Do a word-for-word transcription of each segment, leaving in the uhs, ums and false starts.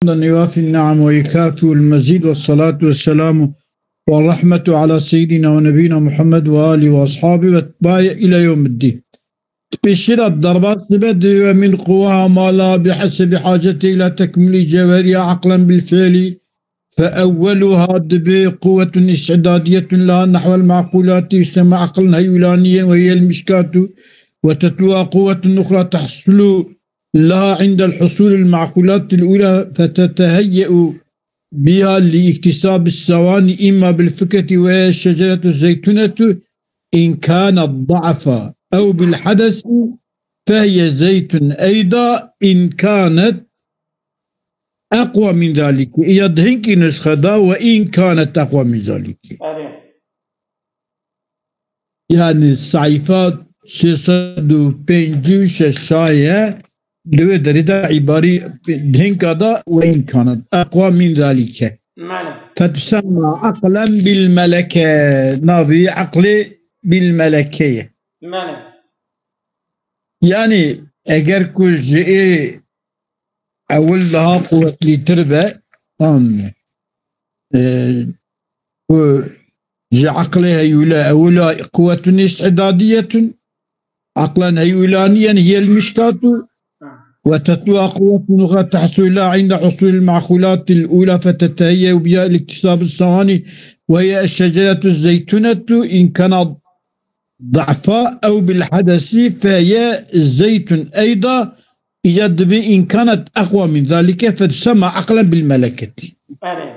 حمدا يوافي النعم ويكافئ المزيد، والصلاة والسلام والرحمة على سيدنا ونبينا محمد وآله وأصحابه وأتباعه إلى يوم الدين. Pêşî re derbas dibe di ve min quwaha ma la bi hesebi haceti ila tekmilî cewheriya aqlen bil fiilî. Fe ewweluha dibe quwwetun îstidadiyetun laha nehwel ma'qulati, yusema aqlen heyulaniyên ve hiyel mişkatu, ve tetluha quwwetun uxra tehsulu laha indel husulil ma'qulatil ula feteteheyye'u biha li iktisabis sewani imma bil fikreti ve şeceretu zeytunetu in kana da'fa ew bil hadesi fehiye zeytun eyda in kanet eqwa min zaliki. Ya di hinkî nusxe da ve in kanet eqwa min zaliki. Erê. Yani sayfa sê sed û pêncî û şeş şaye, di wê derê de îbarî hinka da ve in kanet eqwa min zalike. Mane. Fetusemma aqlen bil meleke. Navî aqlê bil meleke ye. Mane. Yani eger ku ji ê ewil daha quwetlîtir be, an, e, ku ji aqlê heyûle ewila quwetun îstidadiyetun, aqlen heyûlaniyen hiyel mişkatu, ve tetluha quwwetun uxra tehsula inda husulil ma'qulatil ula feteteheyye biha li iktisabis sewani ve hiye eşşeceretu zeytunetu in kana da'fa ew bil hadesi fehiye zeytun eyda. Îca dibe in kanet eqwa min zalike fetusema aqlen bil meleketi. Erê.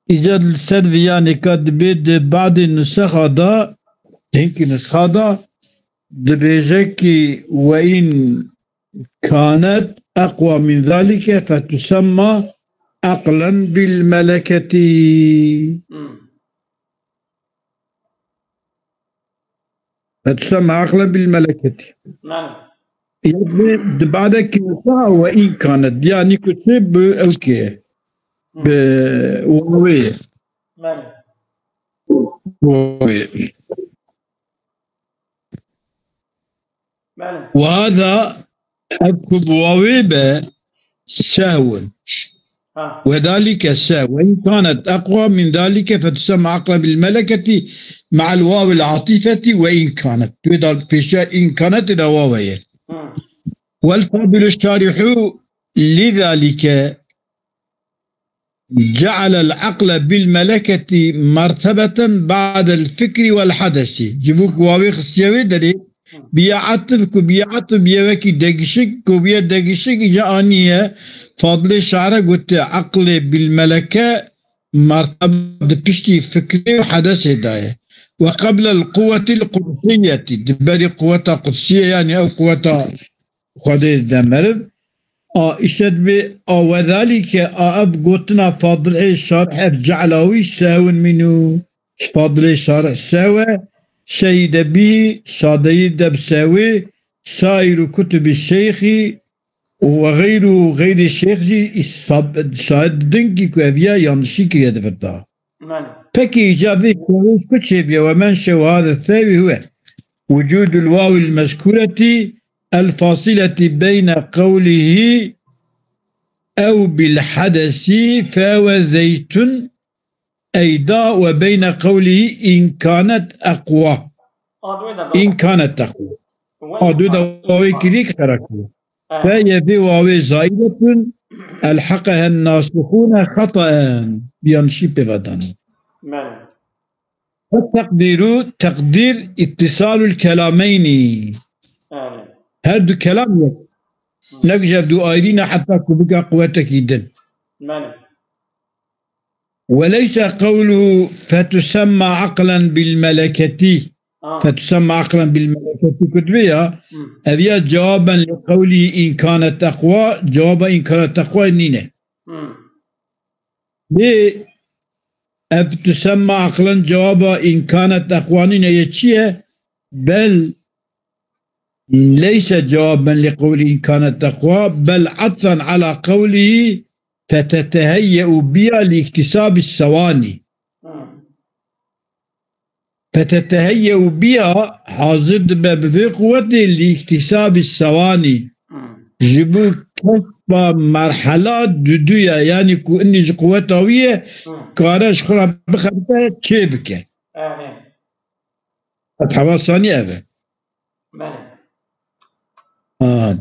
Îca li ser viyanê ka dibe di badê nusexa da, hinkî nusxa da, dibêje ki ve in kanet eqwa min zalike fetusemma aqlen bil meleketi. Hmm. Fetusemma aqlen bil meleketi. Mane. Yani di badekî nisa ve in kanet. Yani ku çi bi ew kê. Hmm. Bi wawê. Mane. Wawê. Belê. Û hada ev ku bi wawê be sehwun. Ha. Ve dalike sehw. Ve in kanet eqwa min dalike fetusemma aqlen bil meleketi me'el wawil atifeti ve in kanet. Wê dal pêşiya in kanet de wawe ye. Hı. Vel fadilu şarihu li dalike ce'alel aqle bil meleketi mertebeten ba'del fikri vel hadesi. Ji bo ku wawê xistiye wê derê, biya atif ku biya atif biye wekî degişik, ku biye degişik îca aniye, Fadilê Şare gote, aqlê bil meleke mertebe di piştî fikrê û hedesê de ye. Ve qeblel quwetil qudsiyeti, di berî quweta qudsiyê, yani ew quweta Xwedê de meriv. A, îşte dibê, a, wedalîke, a, ev gotina Fadilê Şarih ev ce'la wî sehwin mînû. Ji Fadilê Şarih sehwe, şehîde bî, şadeyî de bi sehwê, sairu kutubi şeyxî û ve xeyru xeyrê şeyx jî îsab-, şahid didin kî ku ev ya yanlişî kiriye di vir de. Mane. Peki îca vê şewê ku çêbiye we men şew hade sevî huwe. Wucudul wawil mezkureti el fasileti beyne qewlihi ew bil hadesi fewe zeytun eyda ve beyne qewlihi in kanet eqwa. A, duyda. In kanet eqwa. A, duyda wawê kirî ki xera kiriye. Fe ye vê wawê zaîdetun, elheqehen nasihûne xataen. Yanlişî pê ve dan. Belê. Ve teqdîru, teqdîr, îttisalul kelameyni. Belê. Her du kelam yek. Hı. Ne ji ev du ayrî ne heta ku bike quwetekî din. Belê. Ve leyse qewluhu fetusemma aqlen bil meleketi. Ha. Fetusemma aqlen bil meleketi kutbe ya. Hı. Ev ya cewaben li qewlî in kanet eqwa, cewaba in kanet eqwa nîne. Hı. Lê ev tusemma aqlen cewaba in kanet eqwa nîne ye çi ye? Bel leyse cewaben li qewlî in kanet eqwa, bel atfen ala qewlî feteteheyye'u biya li iktisabî sewanî. Hmm. Feteteheyye'u biya hazir dibe bi vê quwetê li iktisabî sewanî. Hmm. Ji bo kesb merhela duduya, yani ku inni ji quweta wî ye, Hı. kare ji xwe re bixebite çê bike. Erê. Ev hewa sanî ev e. Belê. Ha.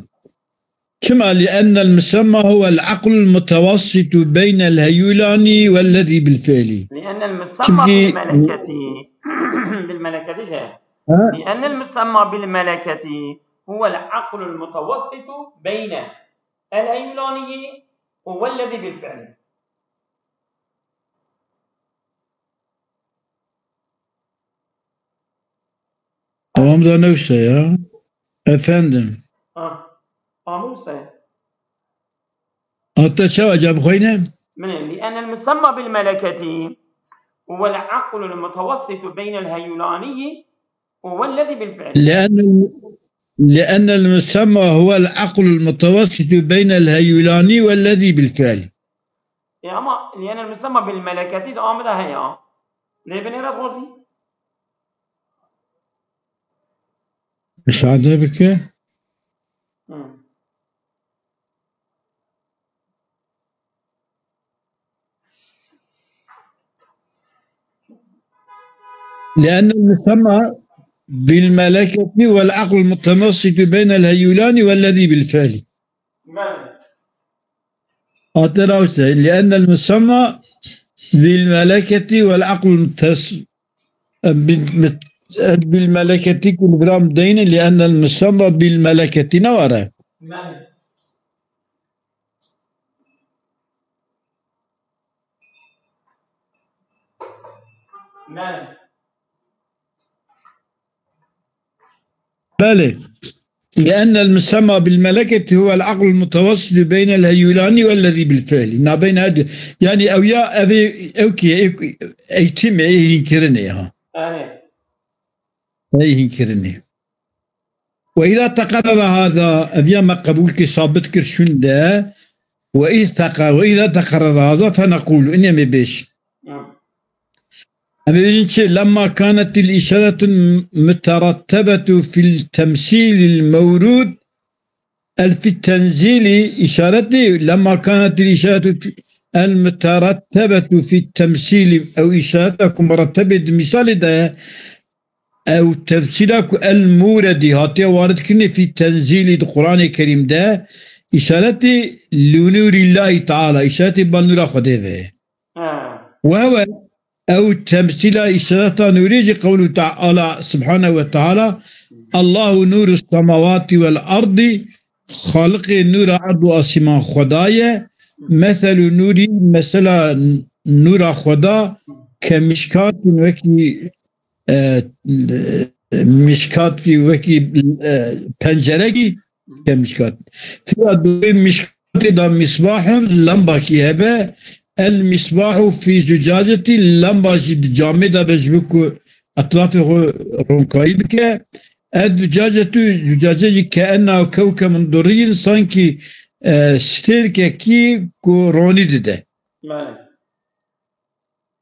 Çima? لأن المسمى هو العقل المتوسط بين الهيولاني والذي بالفعل. لأن المسمى Çünkü بالملكة، بالملكة şey. Ha? لأن المسمى بالملكة هو العقل المتوسط بين الهيولاني والذي بالفعل. Tamam da ne wisa ya? Efendim. Ah, Amuse. Hatta çawa cevap xweyne? Min, لأن المسمى بالملكة هو العقل المتوسط بين الهيولاني والذي بالفعل. لأن الم-، لأن المسمى هو العقل المتوسط بين الهيولاني والذي بالفعل. E, ama لأن المسمى بالملكة de amida heye. Lê binêre dixwazî? Müsaade bike. Hı. لأن المسمى بالملكة والعقل المتوسط بين الهيولان والذي بالفعل. Belê. Hatta rawse, لأن المسمى بالملكة والعقل المتس-، بالمت-، بالملكة كل برام دين، لأن المسمى بالملكة نوارة. Belê. Belê. Belê. لأن المسمى بالملكة هو العقل المتوسط بين الهيولان والذي بالفعل. Nabeyna ed-, yani ew ya ev ê, ew ki, ew, eğitim ê hînkirinê ha. Erê. Ê hînkirinê. وإذا تقرر هذا، ev ya me qebûl kir, sabit kir şûnde, وإذ تق-، وإذا تقرر هذا فنقول، inê me bêj. Em ê bêjin çi? لما كانت الإشارة المترتبة في التمثيل المورود، ال في التنزيل إشارة، لما كانت الإشارة المترتبة في التمثيل، ew îşareta ku murettebê di mîsalê de, ew temsîla ku el muredî hatiye warid kirinê fî tenzîlî di Quranê Kerîm de, îşaretê li nûrî Llahî Teala, îşaretê ba nûra Xwedê ve ye. Ha. Ve hewe ew temsîla îşareta nûrî jî qewlû Teala subhanehu ve Teala, Allahu nûru semawatî vel ardî, Xaliqê nûra erd û asîman Xweda ye. Meselû nûrî, mesela nûra Xweda, ke mişkatin wekî e, mişkat wekî, e, pencerekî ke mişkat. Fiya di wê mişkatê de misbahun lembakî hebe. El misbahu fî zucacetî, lemba jî di camê de be ji bo ku etrafê xwe ronkayî bike. Ez zucacetu, zucace jî ke enna kewkebun durîyin, sankî, e, stêrkekî ku ronî dide. Belê.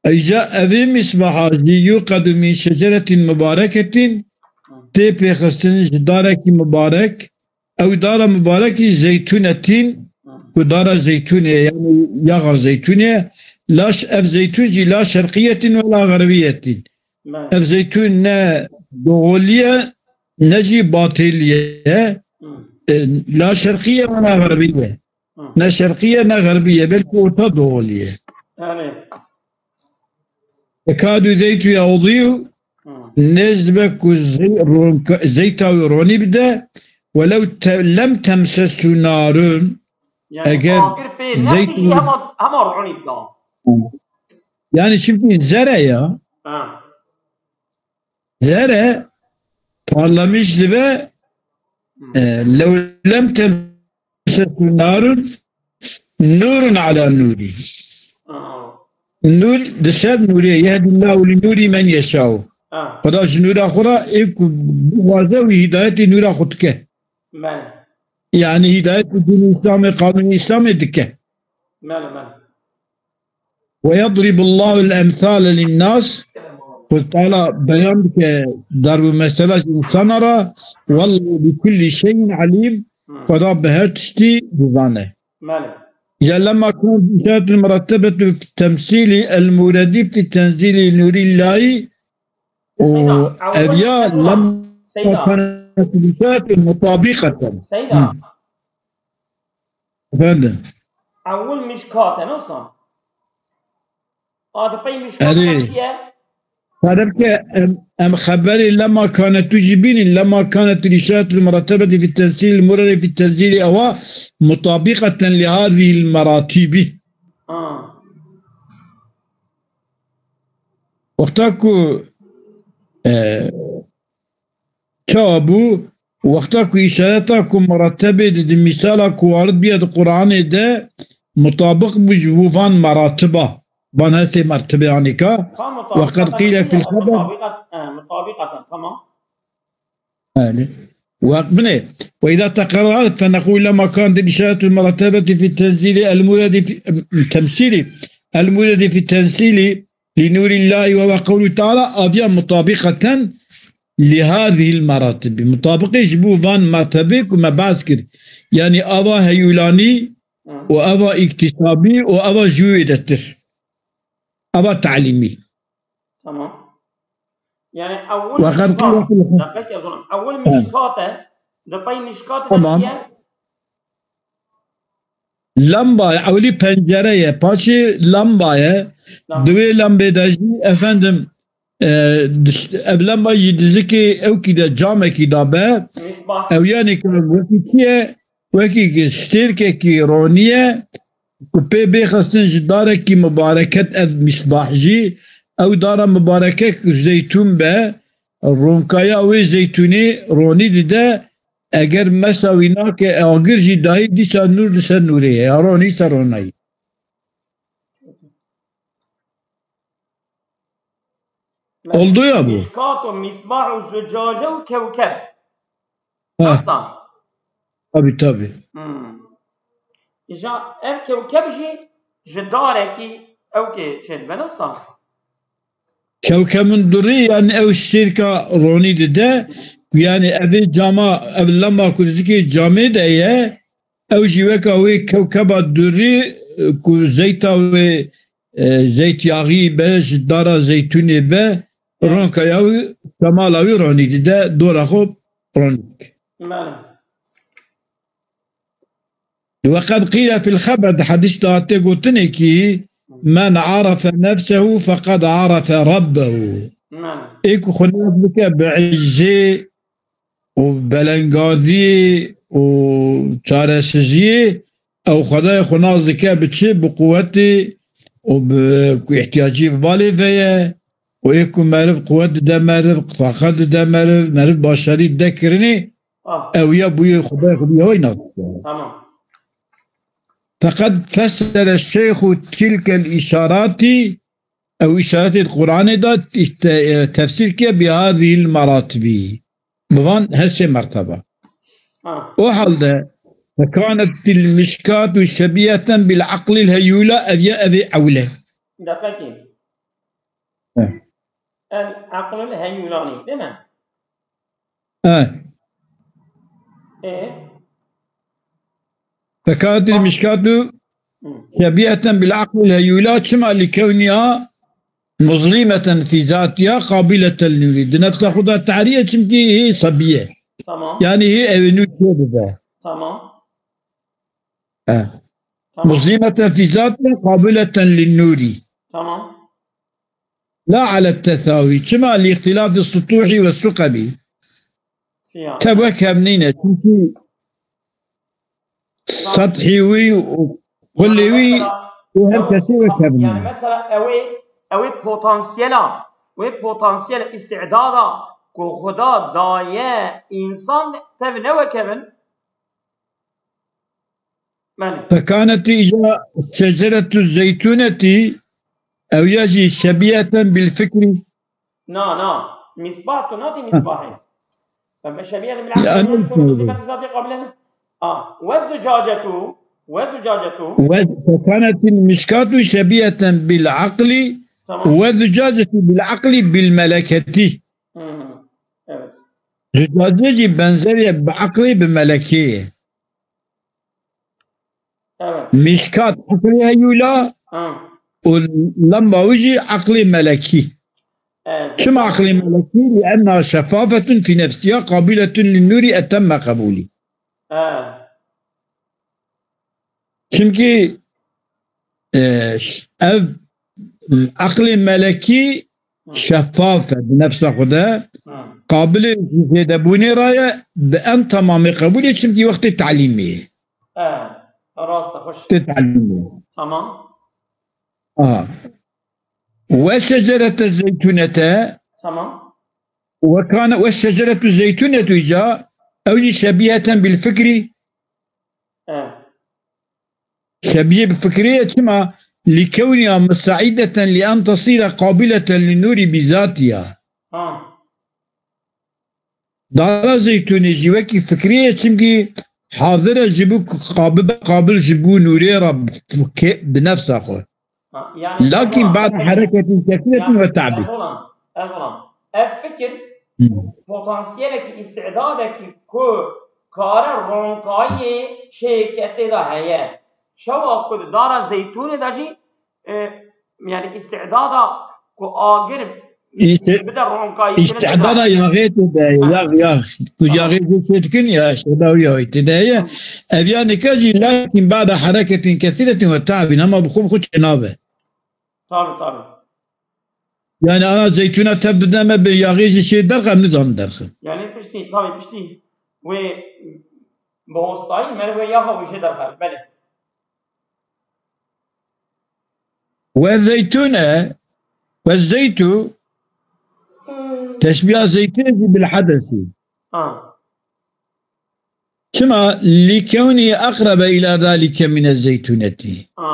Îja evê misbaha jî yuqedu min şeceretin mubareketin, tê pêxistin ji darekî mubarek, ew dara mubarekî zeytûnetin, ku dara zeytûnê ye, yani yaxa zeytûnê ye, la ş-, ev zeytûn jî la şerqiyetin ve la xerbiyetin. Belê. Ev zeytûn ne doğulî ye, ne jî batêlî ye. Hı. E, la şerqî ye ve la xerbî ye. Hı. Ne şerqî ye, ne xerbî ye, belkî orta doğulî ye. Yani. Tekadu zeytu yadîu, Hı. nêz dibe ku zey-, ronka-, zeyta wî ronî bide, welew te-, lem temsesu narun, Yani eger agir pê zeyt nekişî hema, hema ronî bida. Yani çünkü zere ya. Ha. Zere parlamiş dibe, Hı. e, lew lem temsesu narun nurun ala nurî. Ha. Nur di ser nûrê, yehdillahu li nurî men yeşau. Ha. Xweda ji nûra xwe re ê ku bixwaze wî hîdayetê nûra xwe dike. Belê. Yani hîdayetê dînî Îslamê, qanûnê Îslamê dike. Belê, belê. Ve yadribullahu l-emsale linnâs, Xwedê Teala beyan dike darb û mesela ji însana re, wallahu bi kullî şeyin alîm, Hı. Xweda bi her tiştî dizane. Belê. Ya lema kan îşaretul murettebetü fi temsîlî el muredî fi tenzîlî nûrîllahî û Seyda, ev ya ewwel lema Seyda. Kan îşaretul mutabîqeten. Seyda. Efendim. Ewil mişkat e, ne wisa? A di pey mişkat Erê. Çi ye? Tarif ke em, em xeberê lema kanetu jî bînin, lema kanetu îşaretul murettebetî fi tenzîlî muredî fi tenzîlî ewa mutabîqeten li hazîhil meratîbî. Ha. Wexta ku e, çawa bû? Wexta ku îşareta ku meratibê di, di mîsala ku warid bûye di Quranê de mutabiq bû ji bo van meratiba. Van her sê mertibê anîka. Tam وقد قيل في الخبر. Mutabîqat, e, mutabîqaten, tamam. Yani. Ve bine. وإذا تقررت فنقول لما كانت الإشارة المرتبة في التنزيل المراد في التمثيل المراد في التنزيل لنور الله وهو قوله تعالى أضياء مطابقة لهذه المراتب. Mutabıqê ji bo van mertebê ku me behs kir. Yani ava heyulanî Hı. û ava îktisabî û ava ji wê detir. Ava talîmî. Tamam. Yani ewil وقد قيل mişkat. في الخ- Dakika, ewil mişkat e. Di pey mişkat de Tamam. çi ye? Lamba ye, ewilî pencere ye, paşê lamba ye. Tamam. Di wê lambê de jî efendim e, diş- ev lamba jî dizikê ewkî de camekî de be. Misbah. Ew yanî ki wekî çi ye? Wekî ki stêrkekî ronî ye ku pê bê xistin ji darekî mibareket ev misbah jî. Ew dara mibarekek zeytûn be, ronkaya wê zeytûnê ronî dide, eger mesa wî nake agir jî dayî dîsa nûr li ser nûrê ye, ya ronî ser ronayî. Oldu ya bu. Mişkat û misbah û zucace û kewkeb. Ha, Nasıl? Tabii tabii. Hmm. Îja ev kewkeb jî ji darekî ewkê çêdibe, ne wisa? Kewkebin durî yani ew şêrka ronî dide, yani evê cama, ev lema ku dizikê camê de ye, ew jî weka wê kewkeba durî, e, ku zeyta wê, e, zeyt yaxî be, ji dara zeytûnê be, ronka ya wî, kemala wî ronî dide, dora xwe ronî dike. Belê. وقد قيل في الخبر, di hedîs de hate gotinê ki, "Men arafe nefsehu feqad arafe rabbehu." Belê. Ê ku xwe nas bike bi iczê û belengaziyê û çaresiziyê, ew Xwedayê xwe nas dike bi çi? Bi quwetê û bi ku ihtiyacî bi balê ve ye. Û ê ku meriv quwet dide meriv, taqet dide meriv, meriv başarî dide kirinê, Ah, ew ya bûyê Xwedayê xwe bûye wê nas dike. Tamam. Feqed fesere şeyxu tilkel îşaratî, ew îşaretê di Quranê de işte, e, tefsîr kiye bi hazihil maratibî. Bi van her sê merteba. Ha. O halde fekanetil mişkatu şebiyeten bil aqlil heyula, ev ya ev ê ewle. Deqekî. He. El aqlul heyulani, değil mi? He. E? Fekanetil mişkatu Hı. şebiyeten bil aqlil heyula, çima li kewniya muzlimeten fî zatiya qabileten nûrî. Di nefsa xwe de tarî ye, çimkî hê sebiye. Tamam. Yani hê ew nûr çê dibe. Tamam. He. Tamam. Muzlimeten fî zatiya qabileten lin nûrî. Tamam. La ala tesawî. Çima? Li îxtilafî sutuhi ve suqebi. Ya. Te wek hev nîne. Çimkî sethî wî û kulê wî û her kesê wek hev Yani nîne. Mesela ew ê, ew ê potansiyela, wê potansiyel îstidada ku Xuda daye însan tev ne wekevin. Belê. Fekanetî îca şeceretu zeytûnetî, ew ya jî şebiyeten bil fikrî. Na, na. Misbah tu natî misbahê. Em şebiyeten bil Ya, aqli ne muzî diyorsun? Muzî ben bizatî qabile ne? A, ve zucacetu, ve zucacetu. Ve fekanetil mişkatu şebiyeten bil aqli Tamam. ve zucacetu bil aqli bil meleketi. Hı hı. Evet. Zucace jî benzeriye bi aqlê bi melekê ye. Evet. Mişkat eklê heyûla Ha. û lemba wî jî eklê melekî. Evet. Çima eklê melekî? Li enna şefafetun fî nefsiha qabiletun li nûrî etemme qebûlî. Evet. Çimkî e, ev eklê melekî şeffaf e bi nefsa xwe de, Hı. qabilê zêdebûnê re ye, bi en temamê qebûlê, çimkî wextê telîmê ye. Evet. Rast e, hoş. Wextê telîmê ye. Tamam. Aha. Ve şecerete zeytunete Tamam. ve kane ve şeceretu zeytunetu îca ew jî şebîheten bil fikri. Evet. Şebîhe bi fikrê ye, çima? Li kewniha musaîdeten li en tesîre qabileten li nûrî bîzatiha. Ha. Dara zeytûnê jî wekî fikrê ye, çimkî hazir e ji bo qabil, qabil ji bo nûrê re bi, bi nefsa xwe. Ha, yani Lakin Erdoğan, ba'de hereketin kesiretin yani ve ta'bi. Erdoğan, Erdoğan. Ev fikir Hı. potansiyelekî, îstidadekî ku kare ronkayê çêke tê de heye. Şewa ku di dara zeytûnê de jî, e, yani îstidada ku agir İşte- bide ronkayî Îstidada yaxê tê de ye, yax, yax. Ku Tamam. Yaxê jê çê dikin ya, îstidada wî ya tê de ye. Ev ya nika jî lakin ba'de hereketin kesiretin ve ta'bin, ama bi xwe bi xwe çênabe. Tabii, tabii. Yani ana zeytûna tev bide me bi yaxê jî çê derxe, em nizanin derxe. Yani piştî, tabii piştî wê bi hostayî me wê yaxa wê jê derxe. Belê. Ve zeytûne, ve zeytû, teşbîha zeytûnê jî bil hedesî. Ha. Çima? Li kewnî eqrebe ila zalike mine zeytûnetî. Ha.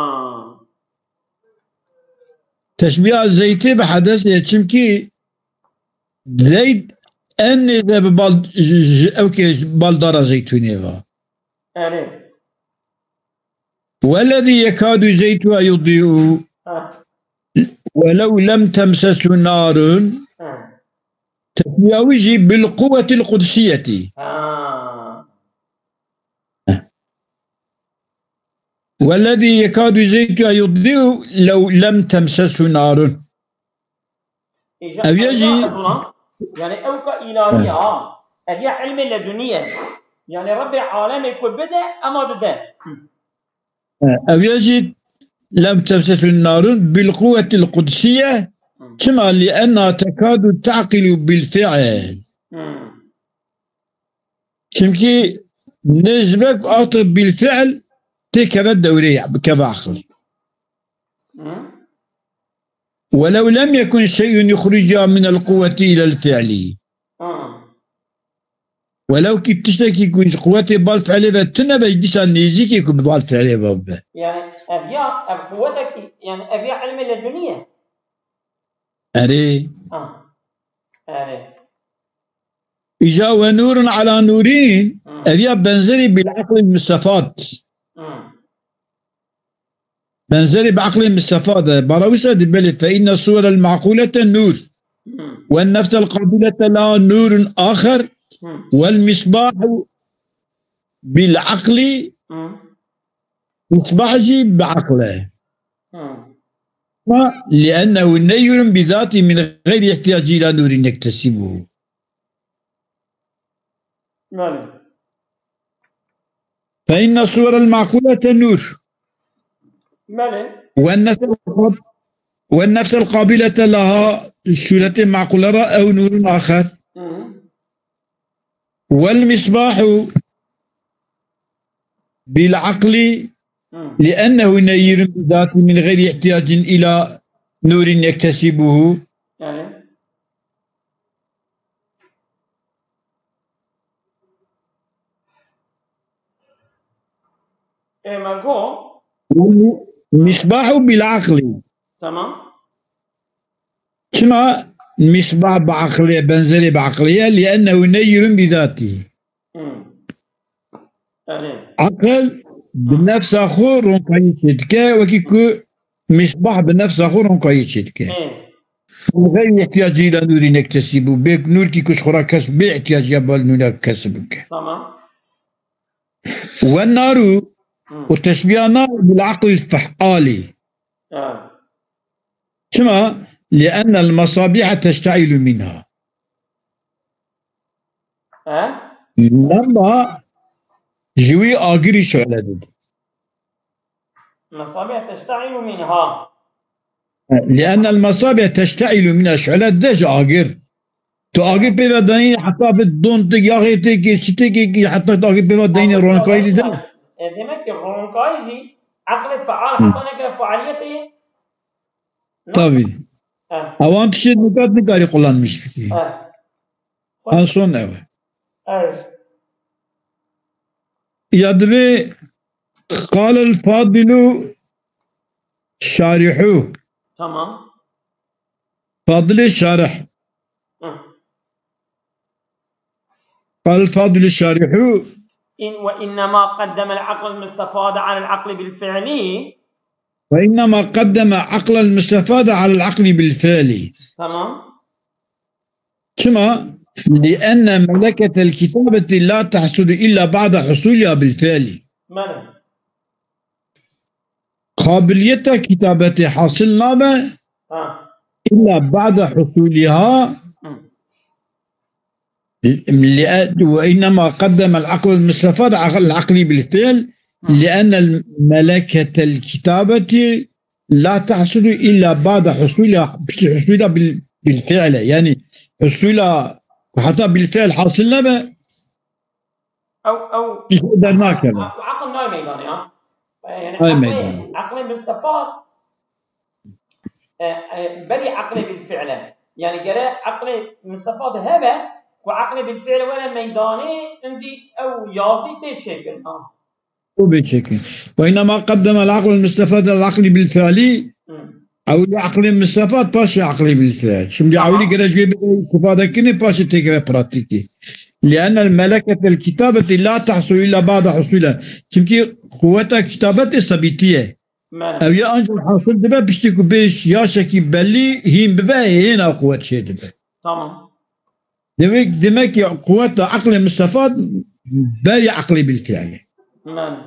Teşbîha zeytê bi hedesê ye, çimkî zeyt en nêze bi bal, ji, ji, ew ke baldara zeytûnê va. Erê. Wellezî yekadu zeytuha yudî'u Ha. welew lem temsesu narun. Ha. Teşbîha wî jî bil quwwetil qudsiyetî. Ha. Wellezî yekadu zeytuha yudî'u lew lem temsesu narun. Îca Ev ya ev jî- ya ez ona, yani ew ka îlahiya ha. Ev ya ilmê ledunî ye. Yani Rebbê alemê ku bide, ema dide. Hı. Ev ya jî lem temsesu narun bil quwwetil qudsiyye. Çima? Li enna tekadu ta'qilu bil fi'l. Hı. Çimkî nêzbek artık bil fi'l têkeve dewrê, bikeve aqil. Hı. Welew lem yekun şey'un yuxricuha minel quwweti ilel fi'li. Hı. Welew ki tiştekî ku ji quwetê bal fi'lê ve tune be, dîsa nêzîkê ku bi bal fi'lê ve bibe. Yani ev ya, ev quwetekî, yani ev ya ilmê ledunî ye. Erê. Ha. Erê. Îca ve nûrun ala nûrîn, Hı. ev ya benzerî bil aqlil mustefad. Hı. Benzerî bi aqlê mustefad e. Bara wisa dî belê, fe inne suwerel maqulete nûr. Hı. Ve nefsel qabilete la nûrun axer. Hı. Vel misbahu bil aqli. Hı. Misbah jî bi aql e. Hı. Ama li'ennehu neyrun bizati min gayri ihtiyacî ila nûrin yektesibuhu. Belê. Fe inne suwerel maqulete nûr. Belê. Ve nefsel qab-, ve nefsel qabilete laha, sûretê maqule ra ew nûrun axer. Hı. Vel misbahu bil aqli Hı. li'ennehu neyrun bizati min gayri ihtiyacin ila nûrin yektesibuhu. Yani. E, me got. Misbahu bil aqli. Tamam. Çima misbah bi aqlê, benzerê bi aqlê ye? Li'ennehu neyrun bizati. Hı. Yani. Aqil bi nefsa xwe ronkayî çêdike, wekî ku misbah bi nefsa xwe ronkayî çêdike. E. Xeyr ihtiyacî ila nûrî nektesîbû. Bê nûrkî ku ji xwe re kes bê ihtiyacî ya bal nûrek kesib bike. Tamam. Ve naru Hı. û teşbîha nake bil aqlil fe'alî. Ha. Çima? Li ennel mesabiha teştailu minha. He? Lamba ji wî agirî şu'le dide. Mesabiha teştailu minha. Li ennel mesabiha teştailu minha, şu'le dide ji agir. Tu agir pê ve danî heta bi don tik, yaxê têkê, şitêkê kî heta tu agir pê ve danî ronkayî dide. E, demek ki ronkayî jî eqlê feal Hı. heta neke fealiyetê. Tabii. Eh. Ewan tiştê nikat nikarî kullanmış bikî. Eh. An son ev. Eh. Ya divê قال الفاضل الشارح. Tamam. Fadilê şarih. Hı. قال الفاضل الشارح. إن، وإنما قدم العقل المستفاد على العقل بالفعل. وإنما قدم عقل المستفاد على العقل بالفعل. Tamam. Çima? لأن ملكة الكتابة لا تحصل إلا بعد حصولها بالفعل. Mane. Qabiliyeta kitabetê hasil nabe Ha. إلا بعد حصولها. Hı. لأ-، وإنما قدم العقل المستفاد على العقل بالفعل، Hı. لأن ملكة الكتابة لا تحصل إلا بعد حصولها، piştî husûla bil-, بالفعل. Yani husûla heta بالفعل hasil nebe, Ew, ew, piştî dernakeve. Ew aqil nayê meydanê, ha. E, yani Nayê aqlê, meydanê. aqlê mistefat, e, e, berî aqlê bilfi'l e. Yani gere aqlê mistefat hebe, ku aqlê bilfi'l were meydanê, indî ew yazî tê çêkirin, ha. Û bê çêkirin. وإنما قدم العقل المستفاد على العقل بالفعل. Hı. Ewilî aqlê mistefat, paşê aqlê bilfi'l. Şimdi Tamam. ewilî gere ji wê bê istifade kirinê, paşê têkeve pratîkê. لأن ملكة الكتابة لا تحصل إلا بعد حصولها. Çimkî quweta kitabetê sebîtî ye. Mane. Ew ya ancak hasil dibe piştî ku bê yaşekî belî hîn bibe, hêna quwet çê dibe. Tamam. Demek, demek ki quweta aqlê mistefat berî aqlê bilfi'l e. Mane.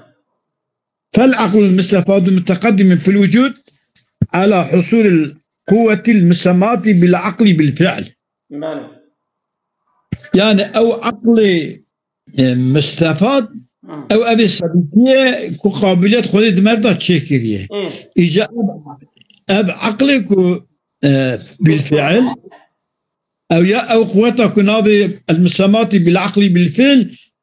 فالعقل المستفاد متقدم في الوجود على حصول القوة المسماة بالعقل بالفعل. Mane. Yani ew aqlê, e, mistefat, Hı. ew evê sebîtiye ku qabiliyet Xwedê di mer de çêkiriye. Hı. Îca ev, ev aqlê ku, e, bilfi'l, Ew ya ew quweta ku navê المسماة بالعقل بالفعل,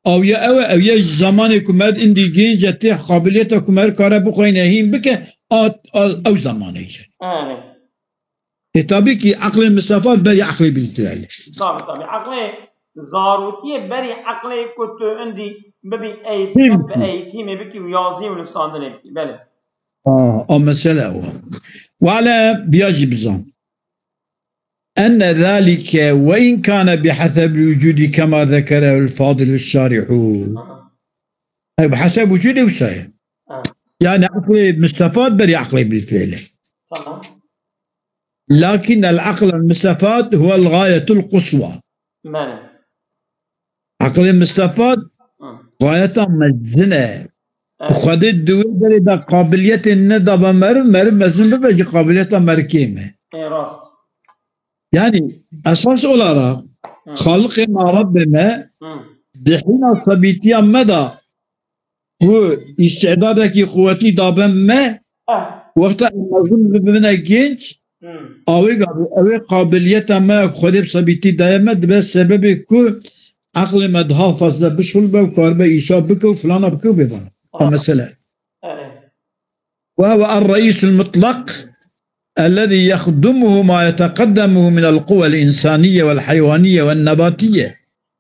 ew ya ew e, ew ya ji zamanê ku mer indî gênc e tê qabiliyeta ku mer kare bixweyne hîn bike, a, a, ew zamanê ye. Erê. E, tabii ki aqlê mistefat berî aqlê bilfi'l e. Tabii, tabii. Aqlê zarokiyê berî aqlê ku tu indî bibî eğit-, Hîn. Bes bi eğitimê bikî û yazî û nivsandinê bikî. Belê. A, a mesele ew e. Wele biya jî bizan. أن ذلك وإن كان بحسب الوجود كما ذكره الفاضل الشارح. Ew bi heseb wicûdê wisa ye. Ha. Yani aqlê mistefat berî aqlê bilfi'l e. Tamam. لكن العقل المستفاد هو الغاية القصوى. Mane. Aqlê mistefat Hı. gayeta mezin e. Evet. Xwedê di wê derê de qabiliyetê nedabe meriv, meriv mezin bibe jî qabiliyeta meriv kêm e. E, rast. Yani esas olarak Hı. Xaliqê me, Rebbê me Hı. di hîna sebîtiya me de ku îstîdadekî quwetî dabe me, Ah. wexta em mezin bibine genç, Hmm. awê gavê, ew ê qabiliyeta me Xwedê bi sebîtî daye me, dibe sebebê ku eqlê me daha fazla bişxul be û karibe îşa bike û filana bike û bêvana. Ah. A mesele. Evet. وهو الرئيس المطلق الذي يخدمه ما يتقدمه من القوى الإنسانية والحيوانية والنباتية.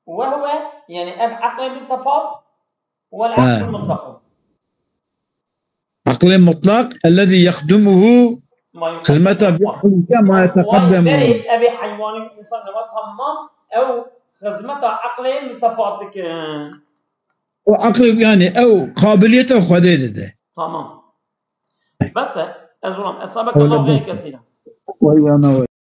وهو، yani ev eqlê mistefat, هو العقل المطلق. عقل مطلق الذي يخدمه ما يقدم. Xizmeta vê eqlê ke ma yeteqedemu. Berê ev ê heywanî û însan neba tamam ew xizmeta eqlê mistefat dikin. O eqlê, yani ew qabiliyeta Xwedê dide. Tamam. Bes e, ez ulam, esabek Xwedê Allah xeyr kesîne. Vay yana vay.